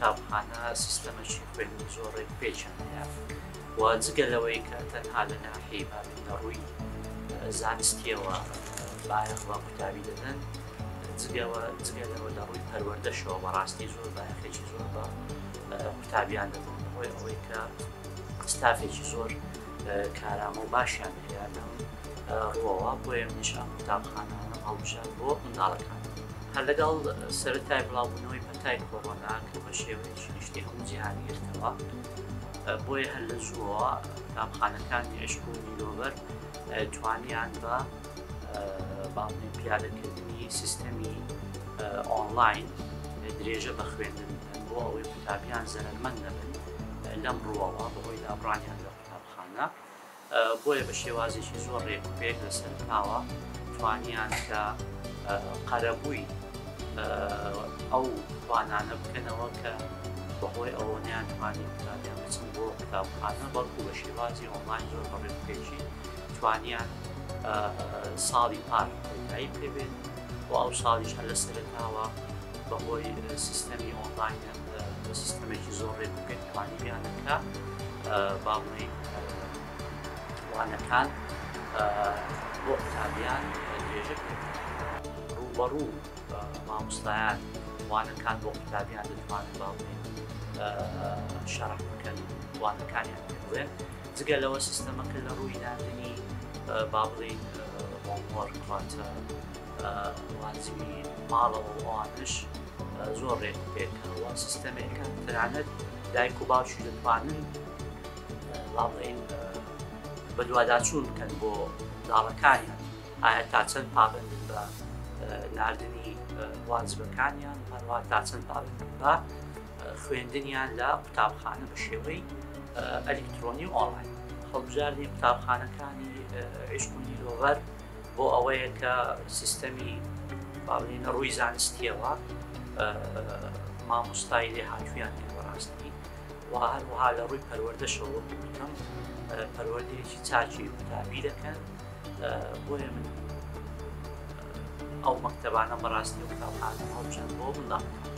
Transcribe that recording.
قوتابخانە سیستەمەکی خوێندنی زۆر ڕێک و پێکیان هەیە و جگە لەوەی کە تەنها لە ناحیەی بابین لە ڕووی زانستیەوە بایەخ بە قوتابی دەدەن جگەوە جگە لەوە لە ڕووی پەروەردەشەوە بەڕاستی زۆر بایەخێکی زۆر بە قوتابیان دەدەن بەهۆی ئەوەی کە ستافێکی زۆر کارامە و باشیان هەیە لەم ڕووەوە بۆیە منیش ئەم قوتابخانانەم هەڵبژارد بۆ منداڵەکان. هەر لەگەڵ سەرەتای بڵاوبوونەوەی پەتای کۆرۆنا کە بە شێوەیەکی گشتی هەموو جیهانی گرتەوە بۆیە هەر لە زووەوە قوتابخانەکانی عشق و نیلۆبەر توانیان بە باڵێن پیادەکردنی سیستەمی ئۆنلاین درێژە بە خوێندن بدەن بۆ ئەوەی قوتابیان زەرەرمەند نەبن لەم ڕووەوە بەهۆی دابڕانیان لە قوتابخانە. بۆیە بە شێوازێکی زۆر ڕێک و پێک لە سەرەتاوە توانیان کە قەرەبووی ئەو وانانە بکەنەوە کە بەهۆی ئەوە نەیانتوانی قوتابیان بچن بۆ قوتابخانە بەڵکو بە شێوازی ئۆنلاین زۆر بە ڕێک و پێکی توانیان ساڵی پار کۆتایی پێبێت و ئەو ساڵیش هەر لە سەرەتاوە بەهۆی سیستەمی ئۆنلاین بە سیستەمێکی زۆر ڕێک و پێک توانیویانە کە با بڵێین وانەکان بۆ قوتابیان درێژە پێ ڕووبەڕوو مامۆستایان وانەکان بۆ قوتابیان دەتوانن با بڵێین شەرح بکەن وانەکانیان پێ بڵێن جگە لەوە سیستەمەکە لە ڕووی ناردنی با بڵێین homework واتە واجبی ماڵەوە و ئەوانش زۆر ڕێک و پێکە و سیستەمێکە تەنانەت دایک و باوکی دەتوانن با بڵێین بەدواداچوون بکەن بۆ منداڵەکانیان ئایا تا چەند پابندن بە ناردنی واجبەکانیان هەروە تا چەند پابندن بە خوێندنیان لە قوتابخانە بە شێوەی ئەلیکترۆنی و ئۆنلاین هەڵبژاردنی قوتابخانەکانی عیشق و نیلۆڤەر بۆ ئەوەیە کە سیستەمی باڵین ڕووی زانستیەوە مامۆستای لێهاتوویان هەیە بەڕاستی و هەروەها لە ڕووی پەروەردەشەوە وەکو وتم پەروەردەیەکی چاکی قوتابی دەکەن بۆیە من ئەو مەکتەبانە بەڕاستی و قوتابخانە هەڵبژاند بۆ منداڵەکان.